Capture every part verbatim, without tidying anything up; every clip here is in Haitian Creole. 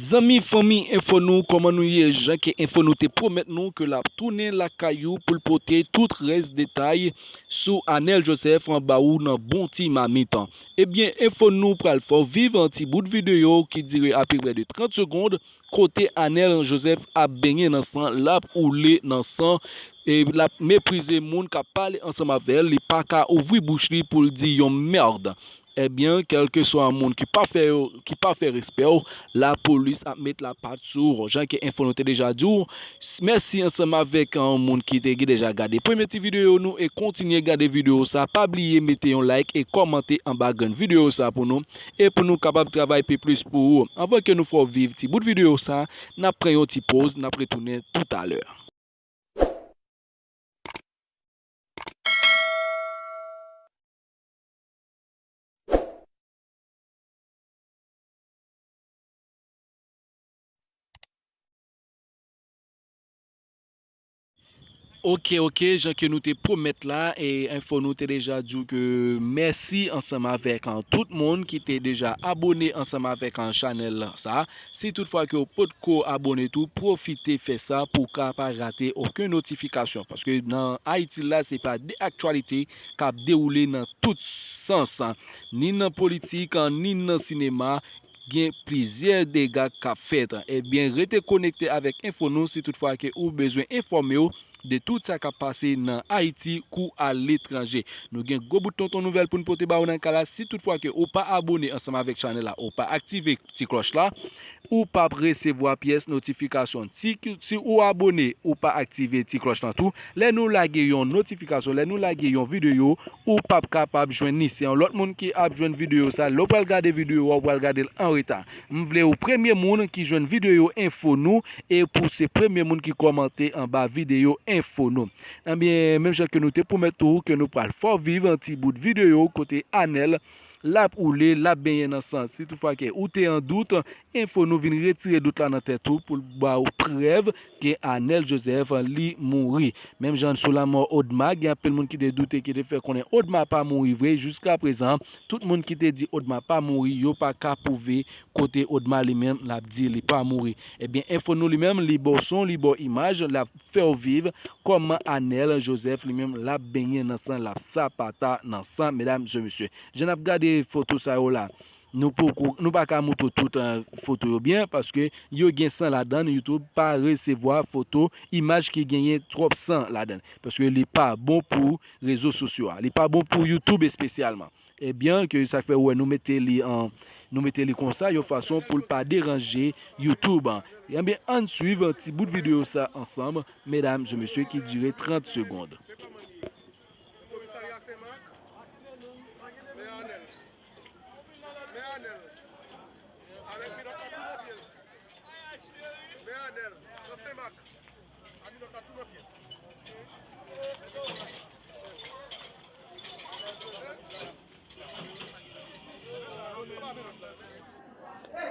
Zanmi, fanmi Enfo Nou, kòman nou ye? Jan ke Enfo Nou te pwomèt nou ke l ap tounen lakay ou pou l pote tout rès detay sou Anèl Joseph, an ba ou nan bon ti mamit. Ebyen, Enfo Nou pral fè w viv an ti bout videyo ki dire apeprè de trant segonn, kote Anèl Joseph ap benyen nan san, l ap woule nan san, e l ap meprize moun k ap pale ansanm avè l, li pa ka ouvri bouch li pou l di yon mèd. Ebyen, kèlkeswa moun ki pa fè, ki pa fè respè w, lapolis ap met lapat sou ou. Jan ke Enfo Nou te deja di w, mèsi ansanm avèk, uh, moun ki te deja gade premye ti videyo nou e kontinye gade videyo sa. Pa bliye mete yon like e kòmante anba grenn videyo sa pou nou, e pou nou kapab travay pi plis pou ou. Anvan ke nou fè w viv ti bout videyo sa, n ap pran yon ti poz, n ap retounen toutalè. Ok, ok, jan ke nou te pwomèt la, e Enfo Nou te deja di w ke mèsi ansanm avèk, an, tout moun ki te deja abòne ansanm avèk, an, chanèl sa. Si toutfwa ke w potko abòne tou, pwofite fè sa pou w ka pa rate okenn notifikasyon. Paske nan Ayiti la, se pa de aktyalite k ap dewoule nan tout sans, ni nan politik, ni nan sinema, gen plizyè dega k ap fèt. Ebyen, rete konekte avèk Enfo Nou si toutfwa ke ou bezwen enfòme w de tout sa k ap pase nan Ayiti kou aletranje. Nou gen gwo bout tonton nouvèl pou n pote ba ou nan kay la. Si toutfwa ke ou pa abòne ansanm avèk chanèl la, ou pa aktive ti klòch la, ou p ap resevwa pyès notifikasyon. Si, si ou abòne, ou pa aktive ti klòch lan tou, lè nou lage yon notifikasyon, lè nou lage yon videyo, ou p ap kapab jwenn li. Se yon lòt moun ki ap jwenn videyo sa. Lè w pral gade videyo a, ou pral gade l an reta. M vle ou premye moun ki jwenn videyo Enfo Nou e pou se premye moun ki kòmante anba videyo Enfo Nou. Ebyen, menm jan ke nou te pwomèt ou ke nou pral fè w viv an ti bout videyo kote Anèl l ap woule, l ap benyen nan san. Si toutfwa ke ou te an dout, Enfo Nou vin retire dout la nan tèt ou pou l ba w prèv ke Anèl Joseph li mouri. Menm jan sou lanmò Odma, gen anpil moun ki te doute, ki te fè konnen Odma pa mouri vre. Jiska prezan, tout moun ki te di Odma pa mouri, yo pa ka pwouve kote Odma li menm l ap di li pa mouri. Ebyen, Enfo Nou li menm, li ba w son, li ba w imaj, l ap fè w viv kòman Anèl Joseph li menm l ap benyen nan san, l ap sapata nan san, medam e mesye. Jan n ap gade foto sa yo la, nou poko, nou pa ka moutre w tout, eh, foto yo byen, paske yo gen san ladan l. YouTube pa resevwa foto, imaj ki genyen twòp san ladan l, paske li pa bon pou rezo sosyo a, li pa bon pou YouTube espesyalman. Ebyen, ke sa fè ou wè nou mete li an, nou mete li konsa, yon fason pou l pa deranje YouTube an. Ebyen, ann swiv ti bout videyo sa ansanm, medam e mesye, ki dire trant segonn. Komisarya Senmak, men Anèl. Men Anèl. Avèk minòt la tou nan pye l. Men Anèl, nan Senmak.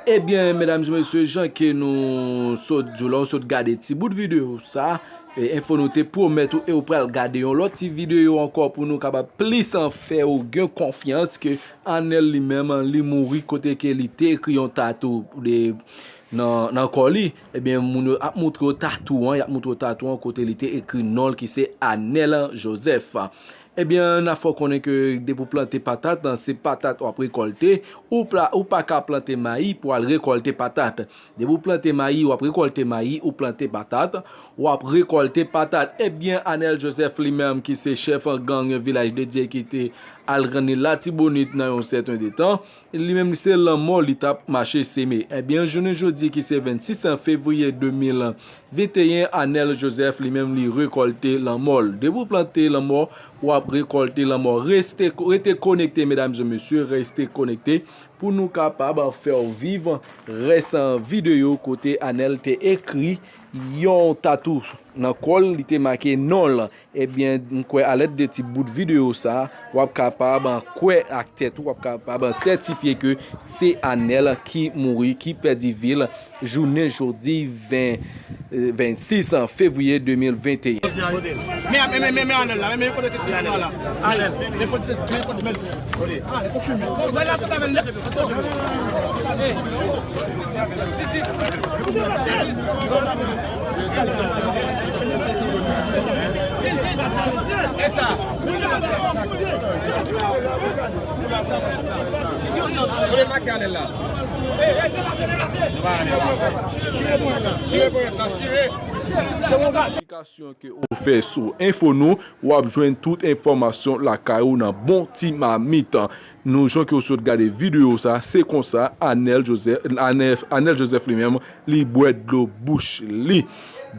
Ebyen, medam e mesye, jan ke nou sot di w la, w sot gade ti bout videyo sa, e, Enfo Nou te pwomèt ou, e w pral gade yon lòt ti videyo ankò pou nou kapab plis an fè w gen konfyans ke Anèl li menm, li mouri kote ke li te ekri yon tatou de nan, nan kò li, ebyen, moun yo ap moutre w tatou an, y ap moutre w tatou an kote li te ekri non l ki se Anèl Joseph. Ebyen, n ap fè w konnen ke depi w plante patat, se patat w ap rekòlte. Ou pla-, ou pa ka plante mayi pou al rekòlte patat. Depi w plante mayi, w ap rekòlte mayi, ou plante patat, w ap rekòlte patat. Ebyen, Anèl Joseph li menm, ki se chèf gang Vilaj de Dye ki te al rann li Latibonit nan yon sèten de tan, li menm, se lanmò li t ap mache seme. Ebyen, jounen jodi ki se vennsis fevriye de mil venteyen, Anèl Joseph li menm li rekòlte lanmò l. Depi w plante lanmò, w ap rekòlte lanmò. Reste, rete konekte, medam e mesye, reste konekte pou nou kapab fè w viv rès videyo kote Anèl te ekri yon tatou nan kò l, li te make non l. Ebyen, m kwè alèd de ti bout videyo sa, w ap kapab kwè ak tèt ou, w ap kapab sètifye ke se Anèl ki mouri, ki pèdi vi l jounen jodi ven, vennsis fevriye de mil venteyen. Men, men, men, men, men Anèl la, men, men kote ki Anèl la. Anèl, men kote se, men kote, men. Aplikasyon ke ou fè sou Enfo Nou, w ap jwenn tout enfòmasyon lakay ou nan bon ti mamit. Nou, jan ke w sot gade videyo sa, se konsa Anèl Joseph, Anèl, Anèl Joseph li menm, li bwè dlo bouch li.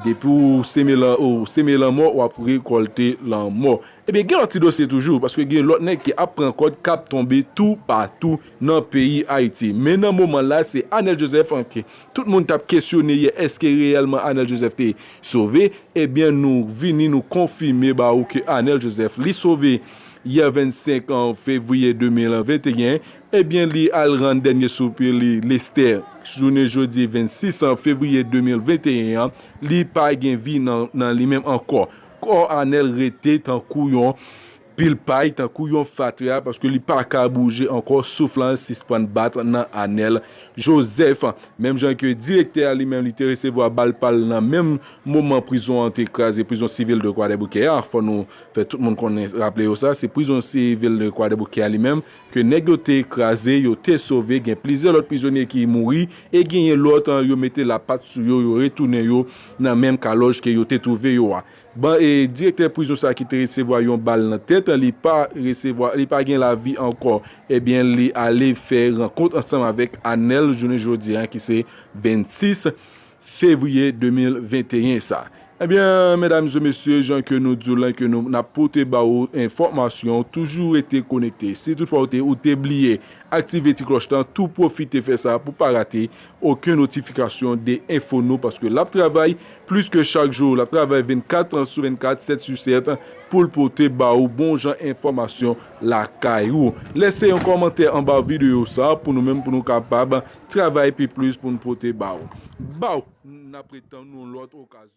Depi w seme lan, ou seme lanmò, w ap rekòlte lanmò. Ebyen, gen lòt ti dosye toujou, paske gen lòt nèg ki ap pran kòd k ap tonbe toupatou nan peyi Ayiti. Men nan moman la, se Anèl Joseph an ke tout moun t ap kesyone yè, èske reyèlman Anèl Joseph te sove? Ebyen, nou vini, nou konfime ba ou ke Anèl Joseph, li sove yè vennsenk fevriye de mil venteyen. Ebyen, li al rann dènye soupir li, Lestè. Jounen jodi vennsis fevriye de mil venteyen an, li pa gen vi nan, nan li menm ankò. Kò Anèl rete tankou yon pil pay, tankou yon fatra, paske li pa ka bouje ankò, souf lan sispann bat nan Anèl Joseph. Menm jan ke direktè a li menm, li te resevwa bal pa l nan menm moman prizon an te kraze, prizon sivil de Kwadèboukè a. Fò nou fè tout moun konnen, raple yo sa, se prizon sivil de Kwadèboukè a li menm, ke nèg yo te kraze, yo te sove, gen plizyè lòt prizonye ki mouri, e genyen lòt, an, yo mete lapat sou yo, yo retounen yo nan menm kalòj ke yo te twouve yo a. Ban, e, direktè prizon sa ki te resevwa yon bal nan tèt, li pa resevwa, li pa gen lavi ankò. Ebyen, li ale fè rankont ansanm avèk Anèl jounen jodi a, ki se vennsis fevriye de mil venteyen sa. Ebyen, medam e mesye, jan ke nou di w lan, ke nou, n ap pote ba ou enfòmasyon, toujou rete konekte. Si toutfwa ou te, ou te bliye aktive ti klòch lan, tou pwofite fè sa pou pa rate okenn notifikasyon de Enfo Nou, paske l ap travay plis ke chak jou. L ap travay vennkat sou vennkat, sèt sou sèt, pou l pote ba ou bon jan enfòmasyon lakay ou. Lèse yon kòmantè anba videyo sa pou nou menm, pou nou kapab travay pi plis pou n pote ba ou. Ba ou, n ap ret tann yon lòt okazyon.